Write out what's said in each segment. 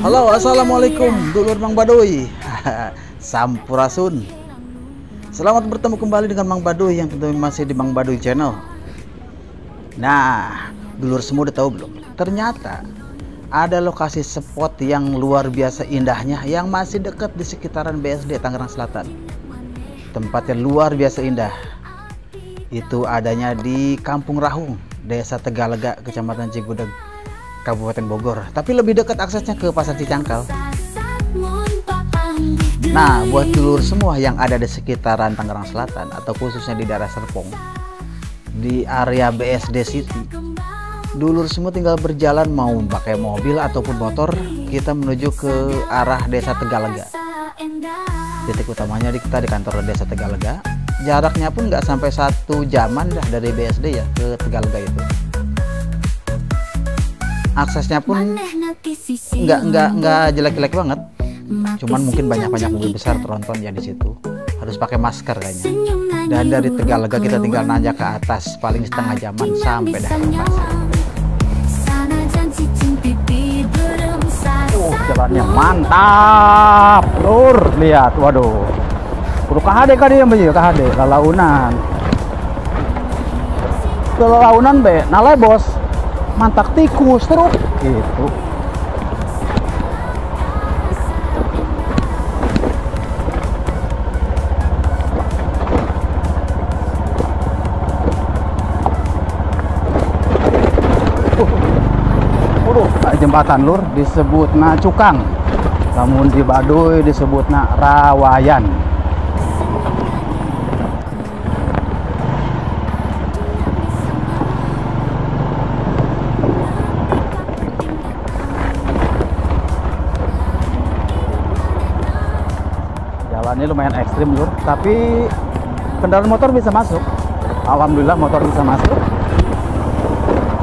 Halo, assalamualaikum, dulur Mang Baduy. Sampurasun. Selamat bertemu kembali dengan Mang Baduy yang tentunya masih di Mang Baduy Channel. Nah, dulur semua udah tahu belum? Ternyata ada lokasi spot yang luar biasa indahnya yang masih dekat di sekitaran BSD Tangerang Selatan. Tempatnya luar biasa indah. Itu adanya di Kampung Rahung, Desa Tegalega, Kecamatan Cigudeg, Kabupaten Bogor. Tapi lebih dekat aksesnya ke Pasar Cicangkal. Nah, buat dulur semua yang ada di sekitaran Tangerang Selatan atau khususnya di daerah Serpong, di area BSD City, dulur semua tinggal berjalan mau pakai mobil ataupun motor, kita menuju ke arah Desa Tegalega. Titik utamanya kita di kantor Desa Tegalega. Jaraknya pun nggak sampai 1 jaman dah dari BSD ya ke Tegalega itu. Aksesnya pun nggak jelek-jelek banget, cuman mungkin banyak-banyak mobil besar tronton ya di situ, harus pakai masker kayaknya. Dan dari Tegalega kita tinggal nanjak ke atas paling setengah jaman sampai dah ke lokasi. Jalannya mantap, lur, lihat, waduh, kudu KHD kali yang begini, KHD, lalaunan, lalaunan be, nalai bos. Mantak tikus terus gitu. Waduh, jembatan lur disebutna Cukang, namun di Baduy disebutna Rawayan. Jalannya lumayan ekstrim lur, tapi kendaraan motor bisa masuk. Alhamdulillah motor bisa masuk.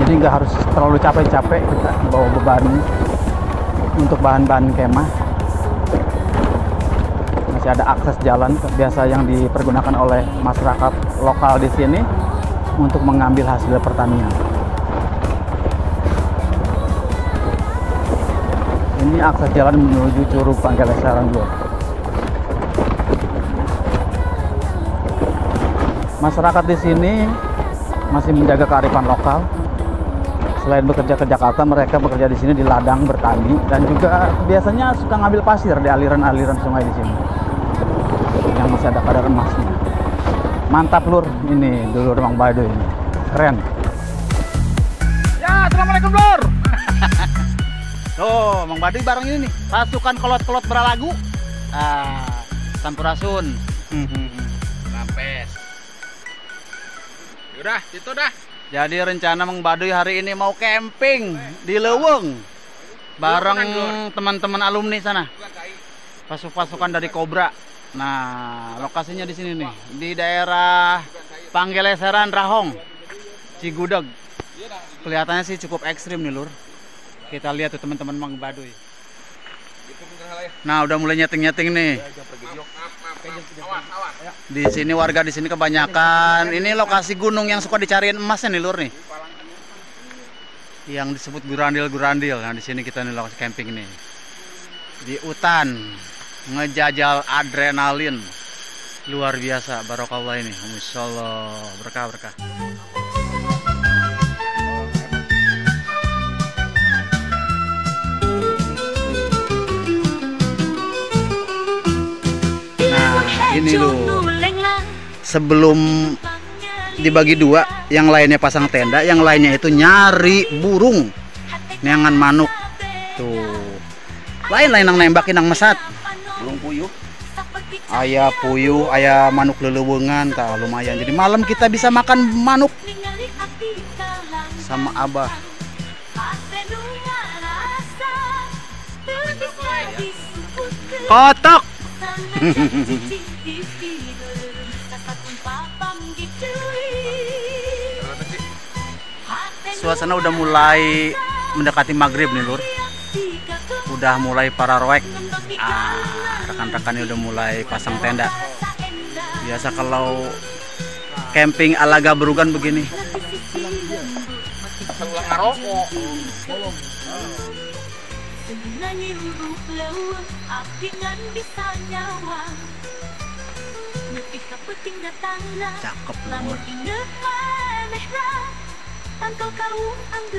Jadi nggak harus terlalu capek-capek kita bawa beban untuk bahan-bahan kemah. Masih ada akses jalan biasa yang dipergunakan oleh masyarakat lokal di sini untuk mengambil hasil pertanian. Ini akses jalan menuju Curug Pangleseran lur. Masyarakat di sini masih menjaga kearifan lokal. Selain bekerja ke Jakarta, mereka bekerja di sini di ladang bertani dan juga biasanya suka ngambil pasir di aliran-aliran sungai di sini. Yang masih ada kadar emasnya. Mantap lur, ini dulur Mang Baduy ini. Keren. Ya, assalamualaikum lur. Tuh, Mang Baduy bareng ini nih, pasukan kolot-kolot beralagu. Ah, sampurasun. Rampes. Udah, itu dah. Jadi rencana Mang Baduy hari ini mau camping di Leuweung bareng teman-teman alumni sana. Pasuk-pasukan dari Kobra. Nah, lokasinya di sini nih, di daerah Pangleseran Rahong, Cigudeg. Kelihatannya sih cukup ekstrim nih, lur. Kita lihat tuh teman-teman Mang Baduy. Nah, udah mulai nyeting-nyeting nih. Di sini warga di sini kebanyakan. Ini lokasi gunung yang suka dicariin emasnya nih, lur nih. Yang disebut gurandil-gurandil. Nah, di sini kita nih lokasi camping nih. Di hutan ngejajal adrenalin. Luar biasa barokallah ini. Insyaallah berkah-berkah. Ini loh, sebelum dibagi dua, yang lainnya pasang tenda, yang lainnya itu nyari burung, neangan manuk tuh. Lain-lain yang nembakin yang mesat, burung puyuh, ayah puyuh, ayah manuk lelewungan, tak lumayan. Jadi malam kita bisa makan manuk sama abah. Kotok. Suasana udah mulai mendekati maghrib nih lur. Udah mulai para roek. Rekan-rekannya udah mulai pasang tenda. Biasa kalau camping ala gabrugan begini. Cakep lur.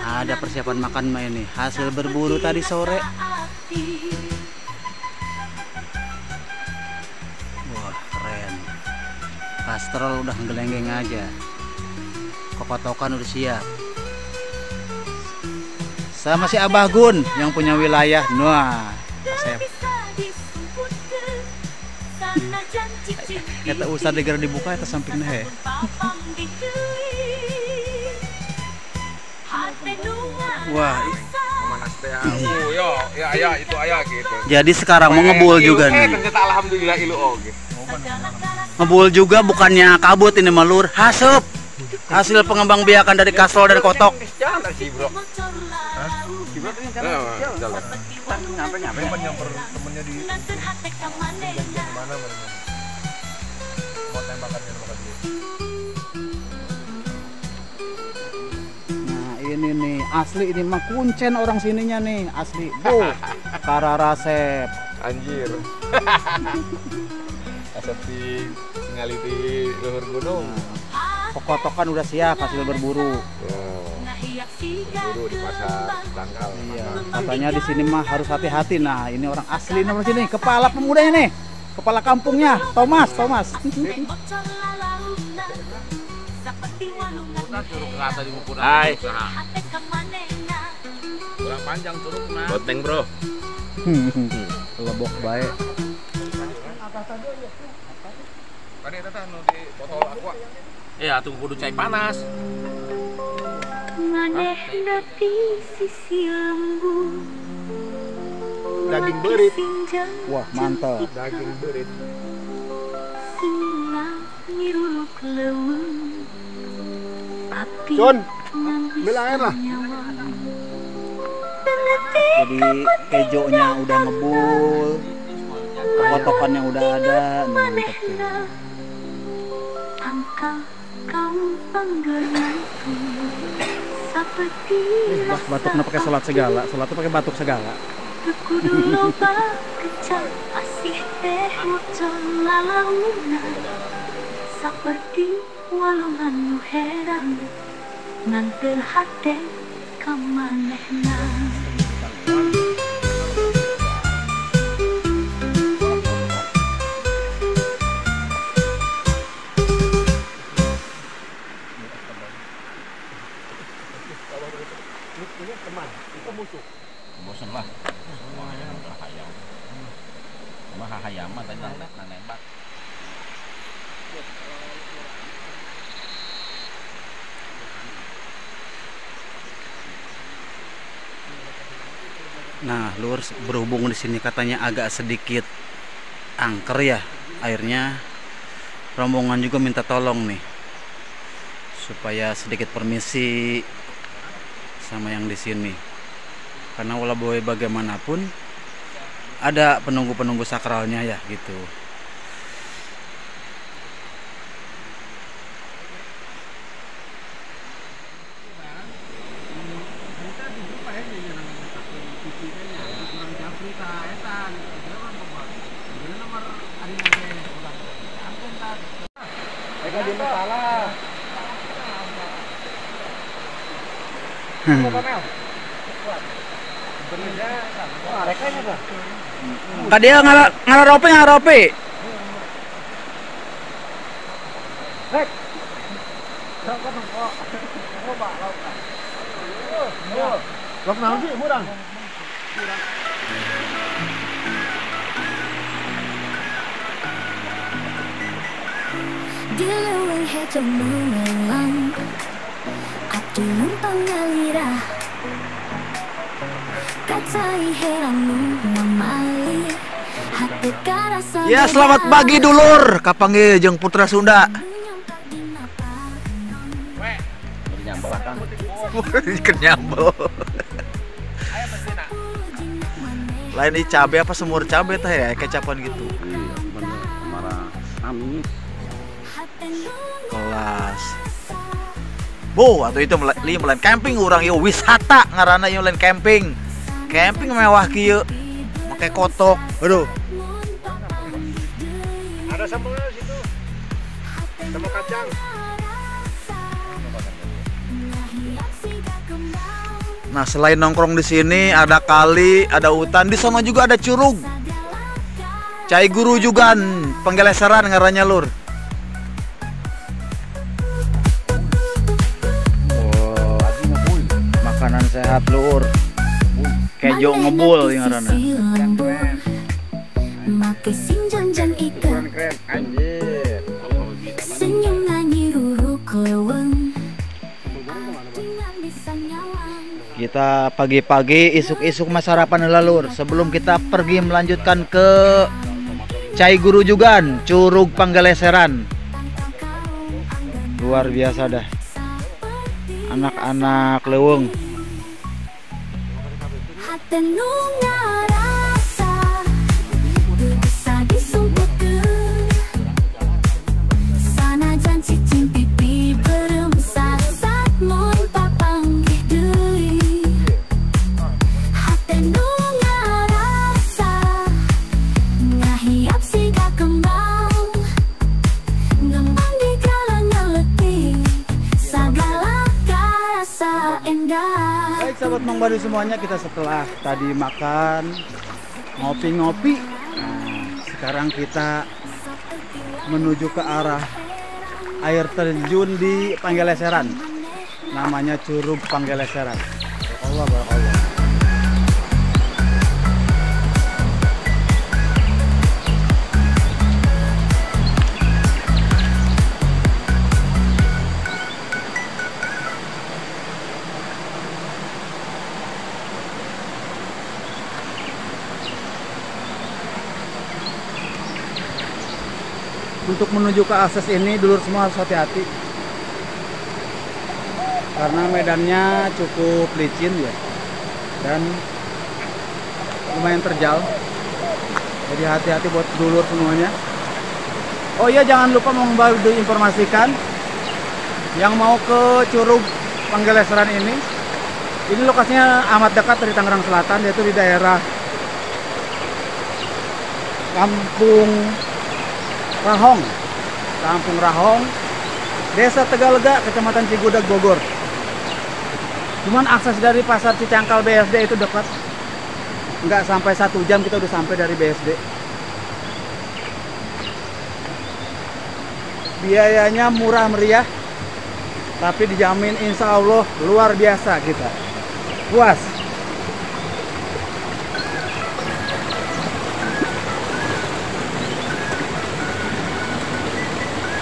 Ada persiapan makan mah ini, hasil berburu tadi sore. Wah, keren. Kastrol udah nggelenggeng aja. Kokotokan udah siap. Sama si Abah Gun yang punya wilayah. Wah, saya. Eta usah negara dibuka eta sampingnya he. Wah, gitu. Jadi sekarang mau ngebul juga nih. Ternyata alhamdulillah ilu oge. Ngebul juga bukannya kabut ini melur, hasep. Hasil pengembangbiakan dari kastrol dan kotok. Nah ini nih asli, ini mah kuncen orang sininya nih asli. Bu, kararasep. Anjir. Asep di ngali di luhur gunung. Kokotokan udah siap hasil berburu. Berburu di pasar Tangkal. Iya, katanya di sini mah harus hati-hati. Nah, ini orang asli nomor sini, kepala pemudanya nih, kepala kampungnya, Thomas, Thomas. Hai. Kurang panjang curugna. Boteng, Bro. Lebok baik. Kan eta teh nu di botol aqua. Ya, tunggu kudu cai panas. Daging berit. Wah, mantap. Daging berit. Cun, ambil air lah. Jadi kejonya udah ngebul, kotokannya udah ada, mantap tuh. Wah, batuknya pakai sholat segala, sholatnya pakai batuk segala. Bosan lah. Hayam. Mah hayam mah tadi nembak. Nah, lur, berhubung di sini katanya agak sedikit angker ya airnya, rombongan juga minta tolong nih supaya sedikit permisi sama yang di sini. Karena walau bagaimanapun ada penunggu-penunggu sakralnya ya gitu. Kadia ngararope ngararope. Di leuweung hejo mengelang, abdi numpang ngalirah. Kacai heran nu mamali, hati karasa. Ya, selamat pagi dulur, kapanggih jeung Putra Sunda. Kenyambel. Lain di cabe apa semur cabe teh ya, kecapan gitu. Iya, bener, marah amis. Kelas. Bu, atau itu lain camping orang ieu wisata ngaranna ieu lain camping. Camping mewah kieu. Make kotok. Aduh. Ada sambalnya di situ. Sama kacang. Nah, selain nongkrong di sini ada kali, ada hutan, di sana juga ada curug. Cai Guru juga penggeleseran ngarannya lur. Wow, makanan sehat lur. Kejo ngebul ngaranna. Kita pagi-pagi isuk-isuk mas sarapan heula lur sebelum kita pergi melanjutkan ke Cai Guru Jugan, Curug Panggeleseran. Luar biasa dah. Anak-anak leuweung. Baik sahabat Mang Baduy semuanya, kita setelah tadi makan ngopi-ngopi, nah, sekarang kita menuju ke arah air terjun di Panggeleseran, namanya Curug Panggeleseran. Allah barakallah. Untuk menuju ke akses ini dulur semua harus hati-hati karena medannya cukup licin ya dan lumayan terjal, jadi hati-hati buat dulur semuanya. Oh iya, jangan lupa mau diinformasikan yang mau ke Curug Panggeleseran ini lokasinya amat dekat dari Tangerang Selatan, yaitu di daerah Kampung Rahong, Kampung Rahong, Desa Tegalega, Kecamatan Cigudeg, Bogor. Cuman akses dari Pasar Cicangkal BSD itu dekat, nggak sampai 1 jam kita udah sampai dari BSD. Biayanya murah meriah, tapi dijamin insya Allah luar biasa kita. Puas.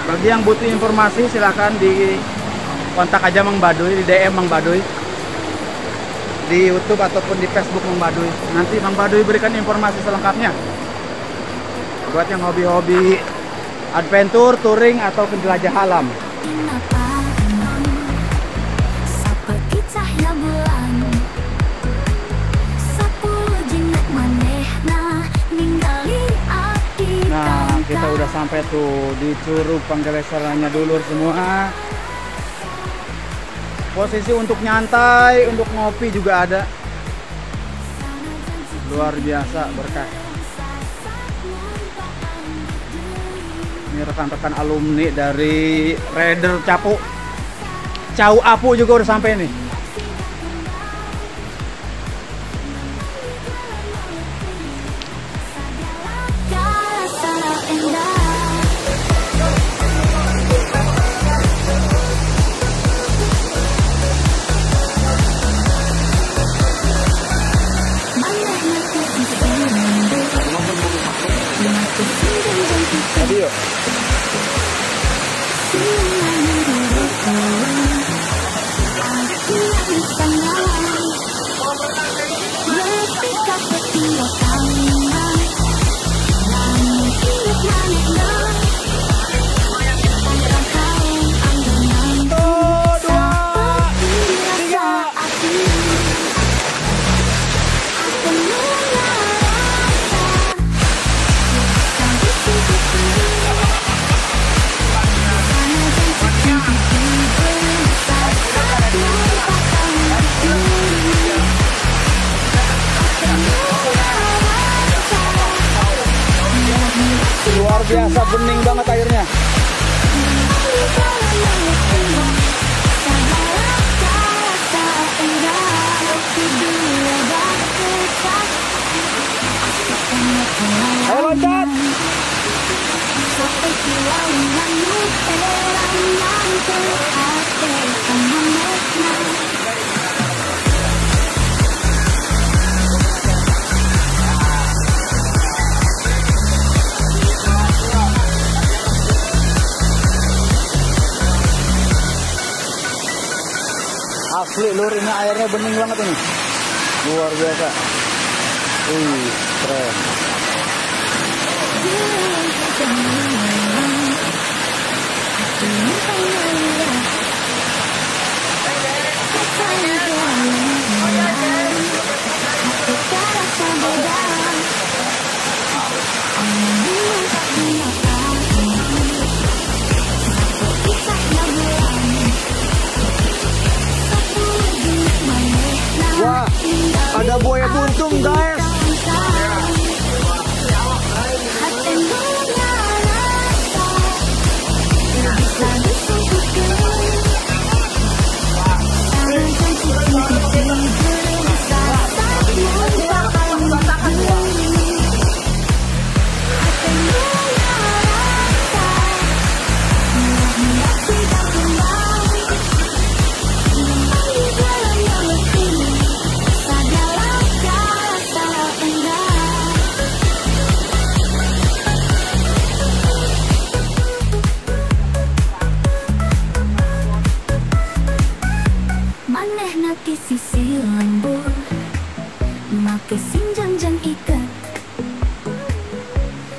Bagi yang butuh informasi silahkan di kontak aja Mang Baduy, di DM Mang Baduy di YouTube ataupun di Facebook Mang Baduy. Nanti Mang Baduy berikan informasi selengkapnya. Buat yang hobi-hobi adventure, touring atau penjelajah alam. Nah, kita udah sampai tuh di Curug Panggeleserannya dulur semua. Posisi untuk nyantai, untuk ngopi juga ada. Luar biasa berkah. Ini rekan-rekan alumni dari Raider Capu, Cau Apu juga udah sampai nih. Biasa, bening banget airnya. Ayo loncat. Asli lur, ini airnya bening banget ini. Luar biasa. Wih, keren. Wah, ada buaya buntung guys. Sisi lembur, make sinjang-jang ikat,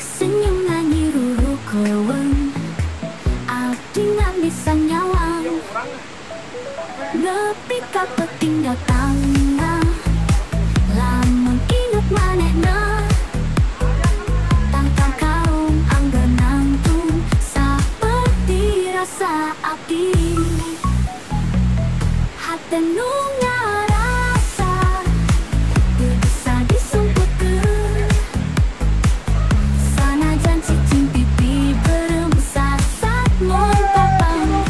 senyum nyanyi ruruk leweng, abdi nggak bisa nyawang, nepi ka petinggal tangan, lamun inget manehna, tangkang kaum angger nangtung, seperti rasa abdi. Hate nu ngarasa teu bisa disumputkeun, sanajan cicing pipi beureum sasat mun papanggih.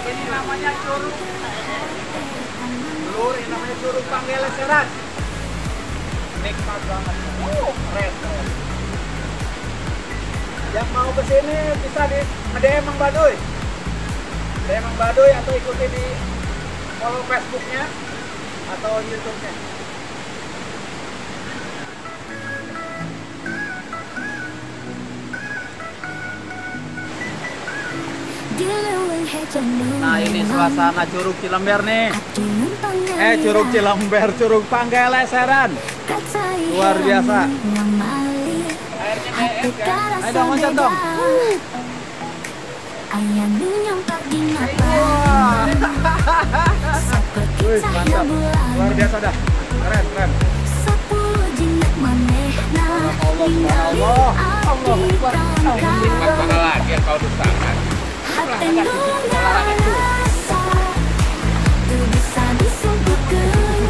Ini namanya curug. Lur, ini namanya Curug Pangeleseran. Nikmat banget. Keren, keren. Yang mau kesini bisa di DM Mang Baduy. DM Mang Baduy atau ikuti di follow Facebooknya atau YouTube-nya. Nah, ini suasana Curug Cilember nih. Curug Cilember, Curug Pangeleseran. Luar biasa. Ayo dong, loncat dong. Wih, mantap. Luar biasa dah. Keren, keren. Allah, Allah, Allah. Nikmat mana lagi yang kau dustakan? Hate nu ngarasa teu bisa disumputkeun,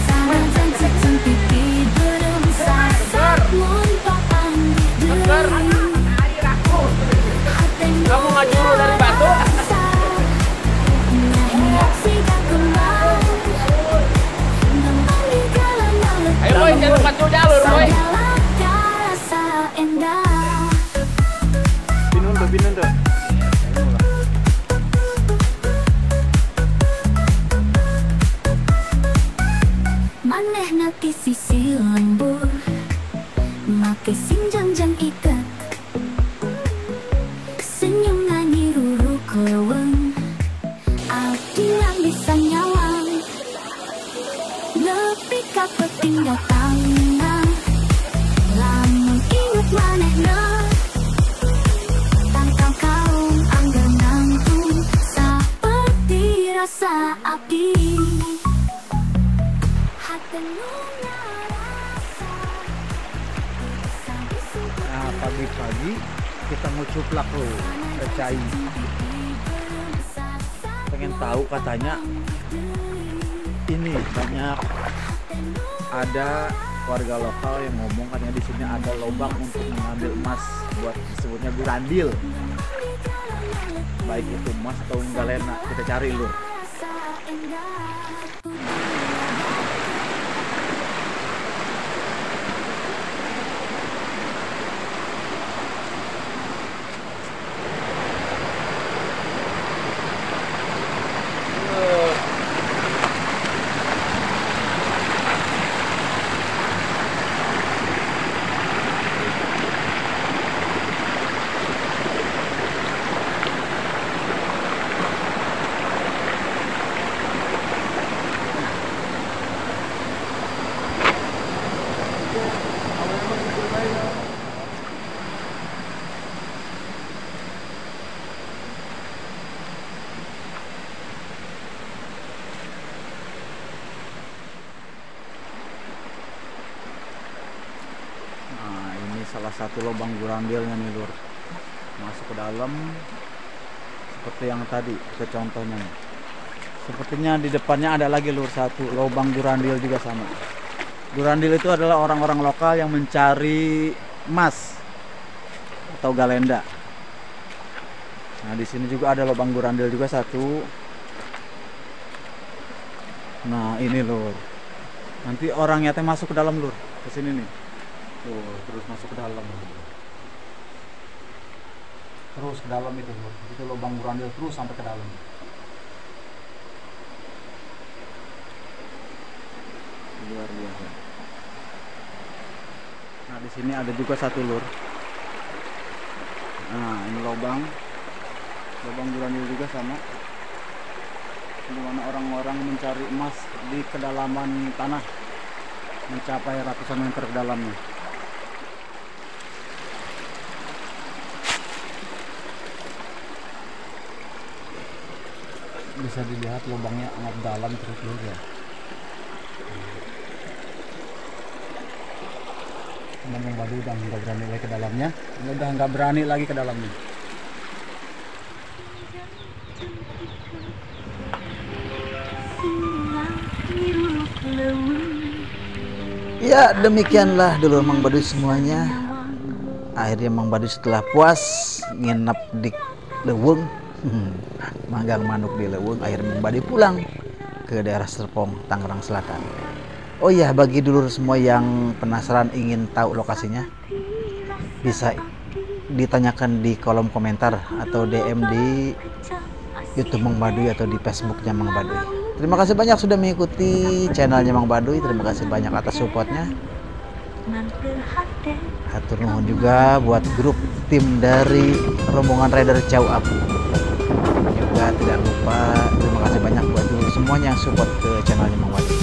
sanajan cicing pipi beureum sasat mun papanggih deui. Hate nu Kamu ngajuru dari batu? ngarasa nyahiap siga kembang, nempang di jalan Ayo boy, jangan pacu jalur boy. Segala rasa endah. Binun tuh. Manehna ti sisi lembur, make sinjang-jang ikat, senyum nyanyi ruruk leweng, abdi nggak bisa nyawang, nepi ka petinggal tangan, lamun inget manehna. Tangkang Api. Nah, pagi-pagi kita mau cuplak loh, percaya. Pengen tahu katanya ini banyak ada warga lokal yang ngomong katanya di sini ada lubang untuk mengambil emas buat disebutnya gurandil. Baik itu emas atau galena, kita cari lur. Salah satu lubang gurandilnya nih lur, masuk ke dalam seperti yang tadi ke contohnya nih. Sepertinya di depannya ada lagi lur satu lubang gurandil juga sama. Gurandil itu adalah orang-orang lokal yang mencari emas atau galenda. Nah, di sini juga ada lubang gurandil juga satu. Nah, ini lur, nanti orangnya teh masuk ke dalam lur, ke sini nih. Tuh, terus masuk ke dalam, terus ke dalam itu, itu lubang gurandil terus sampai ke dalam. Luar biasa. Nah, di sini ada juga satu lur. Nah, ini lubang gurandil juga sama, di mana orang-orang mencari emas di kedalaman tanah mencapai ratusan meter ke dalamnya. Bisa dilihat lubangnya amat dalam terus lur ya. Teman Mang Baduy udah nggak berani lagi ke dalamnya, udah nggak berani lagi ke dalamnya. Ya, demikianlah dulu Mang Baduy semuanya. Akhirnya Mang Baduy setelah puas nginep di Leuweung, manggang manuk di Leuweung, akhirnya Mang Baduy pulang ke daerah Serpong, Tangerang Selatan. Oh iya, bagi dulur semua yang penasaran ingin tahu lokasinya, bisa ditanyakan di kolom komentar atau DM di YouTube Mang Baduy atau di Facebooknya Mang Baduy. Terima kasih banyak sudah mengikuti channelnya Mang Baduy. Terima kasih banyak atas supportnya. Hatur nuhun juga buat grup tim dari rombongan Rider Cau Apu. Juga tidak lupa terima kasih banyak buat dulur semuanya yang support ke channelnya Mang Baduy.